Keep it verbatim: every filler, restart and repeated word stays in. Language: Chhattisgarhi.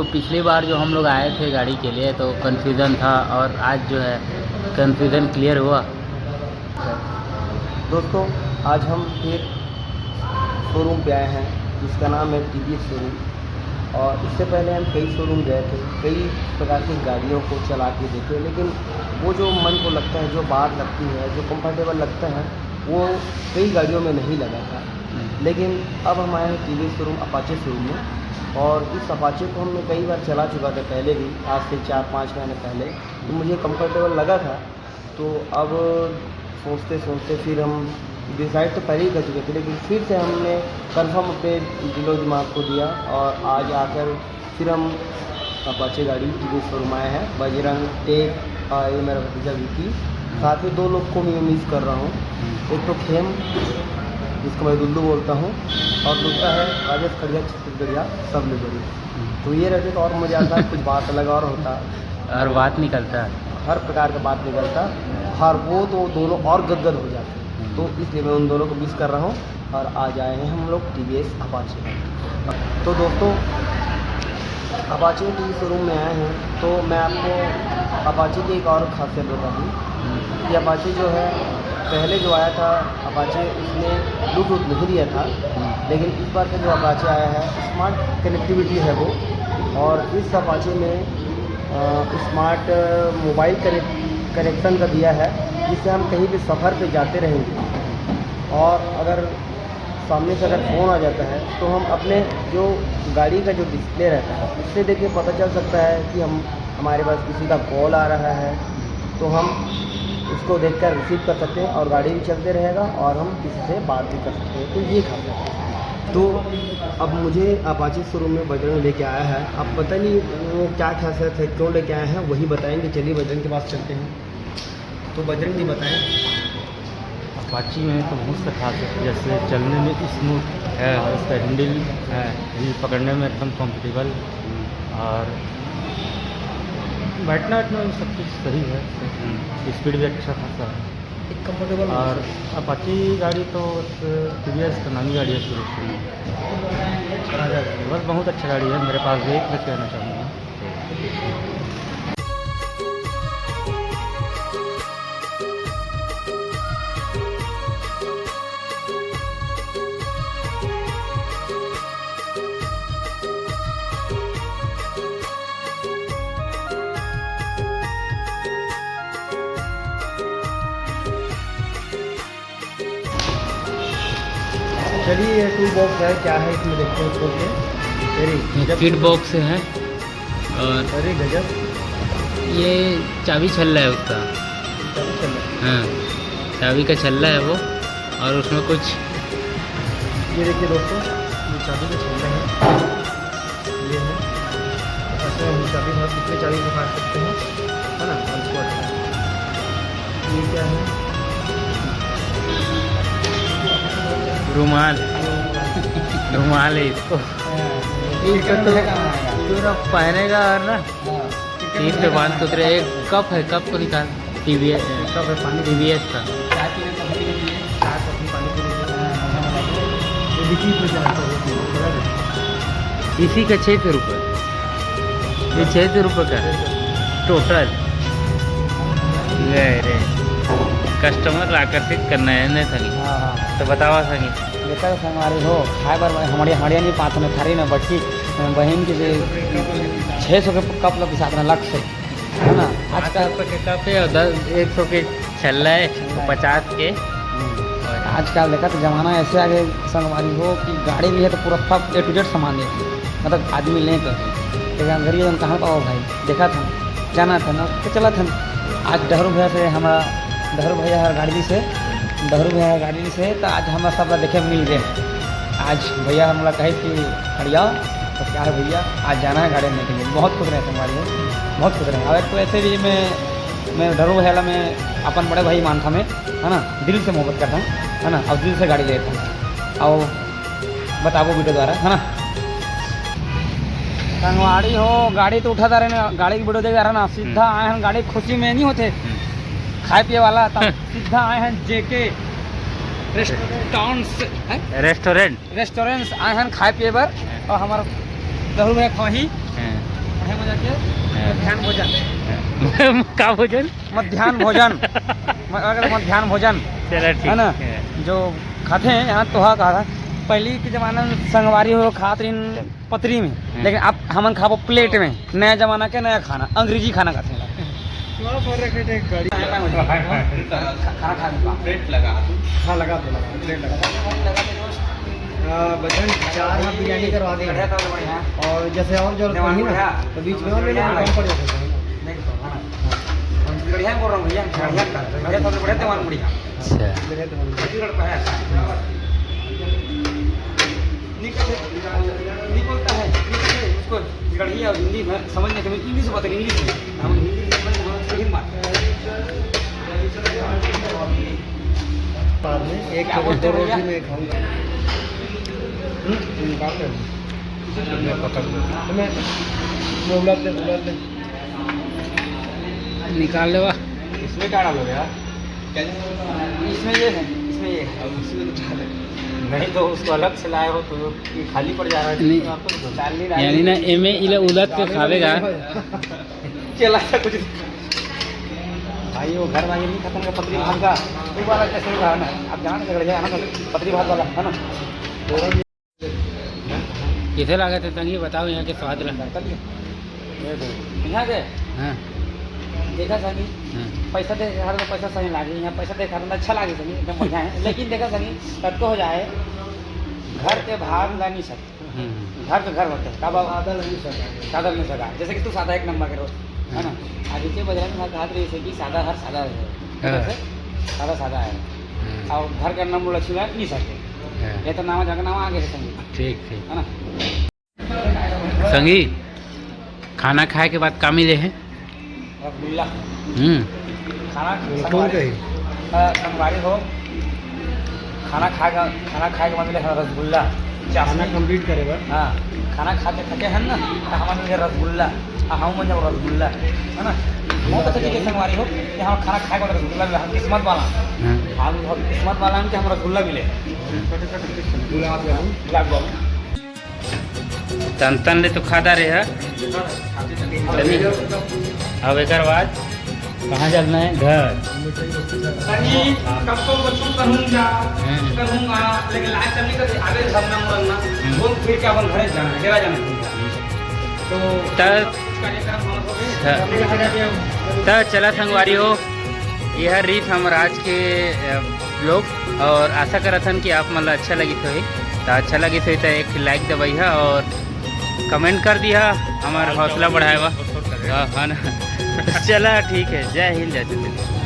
तो पिछली बार जो हम लोग आए थे गाड़ी के लिए, तो कन्फ्यूज़न था, और आज जो है कन्फ्यूज़न क्लियर हुआ। दोस्तों, आज हम फिर शोरूम पे आए हैं, जिसका नाम है टीवीएस शोरूम। और इससे पहले हम कई शोरूम गए थे, कई प्रकार की गाड़ियों को चला के देखे, लेकिन वो जो मन को लगता है, जो बात लगती है, जो कंफर्टेबल लगता है, वो कई गाड़ियों में नहीं लगा था। लेकिन अब हम आए हैं टीवीएस शोरूम, अपाचे शोरूम में। और इस अपाचे को हमने कई बार चला चुका था पहले भी, आज से चार पाँच महीने पहले। तो मुझे कंफर्टेबल लगा था। तो अब सोचते सोचते फिर हम डिसाइड तो पहले ही कर चुके थे, लेकिन फिर से हमने कंफर्म अपने दिलो दिमाग को दिया और आज आकर फिर हम अपाचे गाड़ी के शोरूम आए हैं। बजरंग, टेक और ये मेरा भतीजा विकी, साथ में दो लोग को मैं मिस कर रहा हूँ। एक तो खेम, जिसको मैं दुल्लू बोलता हूँ, और दूसरा है राजेश खड़िया, छत्तीसगढ़िया, सब में बड़ी। तो ये रहते तो और मज़ा आता, कुछ बात अलग और होता। और बात निकलता। हर प्रकार का बात निकलता, और वो तो दोनों और गदगद हो जाते। तो इसलिए मैं उन दोनों को मिस कर रहा हूँ और आज आए हैं हम लोग टीवीएस अपाचे में। तो दोस्तों, अपाचे टीवी शोरूम में आए हैं, तो मैं आपको अपाचे की एक और खासियत बता दूँ कि अपाचे जो है, पहले जो आया था अपाचे, उसने ब्लूटूथ नहीं दिया था, लेकिन इस बार का जो अपाचे आया है, स्मार्ट कनेक्टिविटी है वो। और इस अपाचे में अ, स्मार्ट मोबाइल कनेक्ट कनेक्शन का दिया है, जिससे हम कहीं भी सफ़र पे जाते रहेंगे और अगर सामने से अगर फ़ोन आ जाता है, तो हम अपने जो गाड़ी का जो डिस्प्ले रहता है, उससे देख के पता चल सकता है कि हम, हमारे पास किसी का कॉल आ रहा है, तो हम उसको देखकर रिसीव कर सकते हैं और गाड़ी भी चलते रहेगा और हम किसी से बात भी कर सकते हैं। तो ये खासियत है। तो अब मुझे अपाचे शोरूम में बजरंग लेके आया है। अब पता नहीं वो क्या खासियत है, क्यों लेके आए हैं, वही बताएंगे। चलिए बजरंग के पास चलते हैं। तो बजरंग जी बताएं। अपाची में तो बहुत सा खास है, जैसे चलने में स्मूथ है, और इसका हैंडल है, हैंडल पकड़ने में एकदम कंफर्टेबल, और बैठना बैठना में सब कुछ सही है, स्पीड भी अच्छा खासा है। एक कंफर्टेबल और अपाची गाड़ी तो टीवीएस का नामी गाड़ी है शुरू से। बस बहुत अच्छा गाड़ी है मेरे पास भी, मैं कहना चाहूँगा। चलिए, ये टूल बॉक्स है, क्या है इसमें, देखते हैं खोल के। अरे, ये गजब। फीड बॉक्स है। और अरे गजब। ये चाबी छल्ला है उसका। चाबी छल्ला? हाँ, चाबी का छल्ला है वो। और उसमें कुछ, ये देखिए दोस्तों, ये चाबी का छल्ला है, ये है। अच्छा, हम चाबी, हम कितने चाबी से काट सकते हैं, है ना? और इसको हटा, ये क्या है? रुमाल। रुमाल है इसको। हाँ, ये इसको तो पूरा पहनेगा और ना, हाँ। पीठ पे बांध के उतरे। एक कप है, कप को निकाल। टीवीएस, कप है, पानी। टीवीएस का। चाय पीने का भी नहीं है। चाय, कॉफी, पानी पूरी है। हाँ, हाँ, हाँ। ये भी चीज़ में जाता है, बराबर। इसी का छः सौ रुपये। ये छः सौ रुपये का है टोटल। ले रे, कस्टमर ला आकर्षित करना है ना संगी? हाँ, हाँ। तो बतावा संगी। बेटा संगवारी हो, खाए बर हमारे, हमारे नहीं पात में थारी में बच्ची बहन के जे छः सौ के कप ला बिसात रहा, लक से, है ना? आजकल पाँच सौ के कप है और दस, एक सौ के छल्ला है, छल्ला है। पचास के। हम्म। और आजकल देखा तो जमाना ऐसे आ गए संगवारी हो कि गाड़ी भी है तो पूरा सब A to Z सामान है, मतलब आदमी लें तो। लेकिन गरीब हम कहाँ पाओ भाई? देखा था, जाना था ना, तो चला था। आज डहरू भैया से हमारा, डहरू भैया हर गाड़ी से, डहरू भैया हर गाड़ी से, तो आज हमारा सब ला देखे मिल गए। आज भैया हमला कहे कि खड़िया, तो क्या है भैया, आज जाना है गाड़ी लेने के लिए। बहुत खुश रहे संगवारी हो, बहुत खुश रहे। और एक तो ऐसे भी मैं, मैं डहरू भैया ला मैं अपन बड़े भाई मानता मैं, है ना, दिल से मोहब्बत करता हूँ, है ना, और दिल से गाड़ी लेता हूँ। और बताबो वीडियो द्वारा, है ना। संगवारी हो, गाड़ी तो उठा रहे ना, गाड़ी की वीडियो देख रहा ना, सीधा हम्म। आए हैं गाड़ी खुशी में नहीं होते, हम्म। खाए पिए वाला, तब सीधा आए हैं जेके रेस्टोरेंट, है? रेस्टोरेंट। रेस्टोरेंट आए हैं खाए पिए बर, हाँ। और हमारा डहरू भैया खवाही। हाँ। है मजा के हाँ। मध्यान्ह भोजन। का भोजन? मध्यान्ह भोजन। म-, अगर मध्यान्ह भोजन, चला, ठीक है ना? है। जो खाते हैं यहाँ, तो हाँ, कहा था, पहली के जमाना में संगवारी हो खात रहिन पतरी में, हम्म। लेकिन अब हमन खाबो प्लेट में। नया जमाना के नया खाना, अंग्रेजी खाना खाते हैं। थोड़ा फर्क है, एक गाड़ी। खा-, खाना खा लूँगा। प्लेट लगा। हाँ, लगा दो, लगा दो, प्लेट लगा दो। आ, बचन चार हाथ बिरयानी करवा देंगे। बढ़िया, तो बढ़िया। और जैसे और जरूरत पड़ी ना, तो बीच में और ले लेंगे, कम पड़ जाता है। देख तो, हाँ। बढ़िया बोल रहा हूँ भैया, बढ़िया कर, बढ़िया, सबसे बढ़िया दीवान बढ़िया। अच्छा। बढ़िया दीवान। छत्तीसगढ़ का है। निकल, निकलता है, निकलता है, उसको गढ़िया और हिंदी में समझ में, इंग्लिश में बात, इंग्लिश में। हम हिंदी में समझ, हम हिंदी में बात। बाद में एक क्या बोलते दो हैं भैया? रोटी मैं खाऊंगा। हम्म, निकाल ले। मैं पकड़ लूँ। मैं, मैं उलट दे, उलट दे। निकाल ले वाह। इसमें क्या डालोगे यार? क्या? इसमें ये है, इसमें ये है। अब उसमें तो डाल दे। नहीं तो उसको अलग से लाए हो तो ये खाली पड़ जा रहा है। नहीं। तो आपको तो डालनी, डालनी यानी ना, नहीं। एमे इला उलट के खावेगा। चला था कुछ। भाई, वो घर वाले नहीं खत्म का पतली भात का। एक बार कैसे रहा ना, आप जान के रह जाए ना, पतली भात वाला, है ना? किसे लागत है संगी, बताओ यहाँ के स्वाद ला। यहाँ के? हाँ। देखा संगी, हाँ। पैसा दे, हर पैसा सही लागे, यहाँ पैसा दे, हर अच्छा लागे संगी, एकदम बढ़िया है। लेकिन देखा संगी, कतको हो जाए, घर के भात ला नहीं सकते। हम्म। घर के घर होते हैं, का बाबा? सादा नहीं सकता। सादा नहीं सकता। जैसे कि तू सादा एक नंबर के रोज, है ना? हाँ। आदित्य बजरंग का कहा रही है कि सादा हर सादा है। हाँ। सादा सादा है। हम्म। और घर के नाम लक्ष्मी नहीं सकते। हाँ। ये तो नाम जाकर नाम आगे से संगी। ठीक, ठीक। है ना? संगी, खाना खाए के बाद का मिले है? रसगुल्ला। हम्म। खाना वो संगवारी, कौन कही? अ, संगवारी हो, खाना खाए का, खाना खाए के बाद मिले है रसगुल्ला, चाशनी। खाना complete करे बर। हाँ, खाना खा के थके हैं ना, तो हमारे लिए रसगुल्ला, आ हम मन जाओ रसगुल्ला, है ना? बहुत अच्छा चीज़ है संगवारी हो कि हम खाना खाए के बाद रसगुल्ला मिला, हम किस्मत वाला। हाँ। हम बहुत किस्मत वाला हम कि हम रसगुल्ला मिले। गुलाब जामुन। गुलाब जामुन। तन तन ले तो खादा रहे है। चली। अब एकर बाद कहाँ चलना है? घर। सही, कब तो कुछ करूँगा, हम्म। करूँगा, लेकिन लाइव चलने का आगे धरना मरना, हम्म। घूम फिर के अपन घरे जाना, डेरा जाना। तो त-, कुछ कार्यक्रम हम लोग हाँ। त चला संगवारी हो, यह रीत हमर आज के, अ, vlog, और आशा करत हन कि आप मन ला अच्छा लगिस होही। त अच्छा लगिस होही त एक like दबइहा और comment कर दिहा, हमर हौसला बढ़ाए बा। हाँ, हाँ ना। चला ठीक है, जय हिंद, जय छत्तीसगढ़।